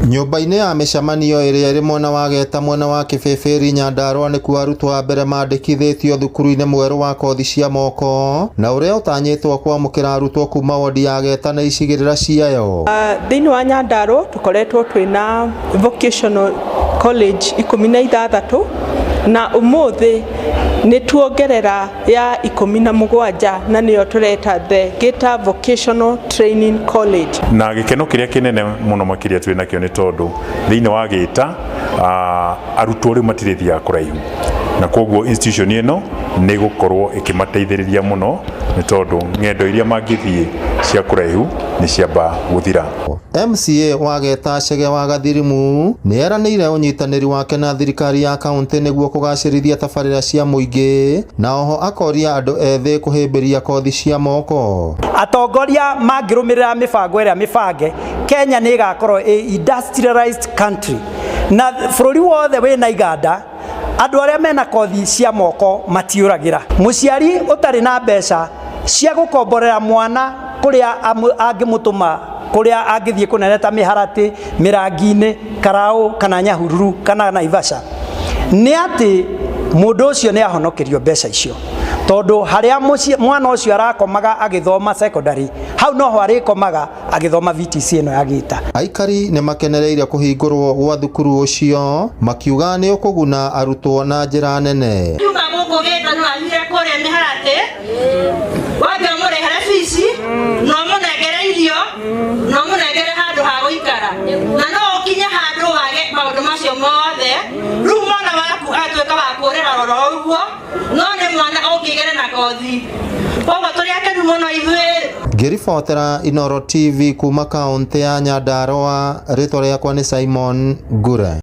Nyũmba-inĩ ya mĩcemanio ĩrĩa ĩrĩ mwena wa Geta mwena wa Kĩbĩbĩri Nyandarua nĩkuo arutwo a mbere mandĩkithĩtio thukuru-inĩ mwerũ wa kothi cia moko na ũrĩa ũtanyĩtwo kwamũkĩra arutwo kuma wodi ya Geta na icigĩrĩra ciayo. Thĩinĩ wa Nyandarua tũkoretwo twĩna vocational college 16 na ũmũthĩ nĩ tuongerera ya 17 na nĩyo tũreta the Geta Vocational Training College. Na gĩkeno kĩrĩa kĩnene mũno makĩria twĩ nakĩo nĩ tondũ thĩinĩ wa Gĩta arutwo rĩu matirĩthiaga kũraihu, na koguo institution ĩno nĩ ĩgũkorwo ĩkĩmateithĩrĩria mũno nĩ tondũ ng'endo iria mangĩthiĩ cia kũraihu nĩ ciamba gũthira. MCA wa Geta Chege wa Gathirimu nĩ eranĩire ũnyitanĩri wake na thirikari ya kaunti nĩguo kũgacĩrithia tabarĩra cia mũingĩ, na oho akoria andũ ethĩ kũhĩmbĩria kothi cia moko. Atongoria mangĩrũmĩrĩra mĩbango ĩrĩa mĩbange, Kenya nĩ ĩgakorwo ĩ industrialized country, na bũrũri wothe wĩna iganda. Andũ arĩa mena kothi cia moko matiũragĩra. Mũciari ũtarĩ na mbeca cia gũkomborera mwana kũrĩa angĩmũtũma, kũrĩa angĩthiĩ kũnene ta Mĩharatĩ, Mĩrangi-inĩ, Karaũ kana Nyahururu kana Naivasha, nĩ atĩ mũndũ ũcio nĩ ahonokerio mbeca icio, tondũ harĩa mwana ũcio arakomaga agĩthoma secondary, hau noho arĩkomaga agĩthoma VTC ĩno ya Gĩta. Aikari nĩ makenereire kũhingũrwo gwa thukuru ũcio, makiuga nĩ ũkũguna arutwo na njĩra nene. Kiuma gũkũ Gĩta no athire kũrĩa Mĩharatĩ, wambe ũmũrĩhere bici, na ũmũnengere irio, na ũmũnengere handũ ha gũikara, na no ũkinye handũ wage maũndũ macio mothe. Rĩu mwana waku atuĩka wa kũrĩra roro ũguo, no nĩ mwana ũngĩgere na kothi. Koguo tũrĩ akenu mũno ithuĩ. Ngĩribotera Inooro TV kuma kaũntĩ ya Nyandarua, rĩtwa rĩakwa nĩ Simon Ngure.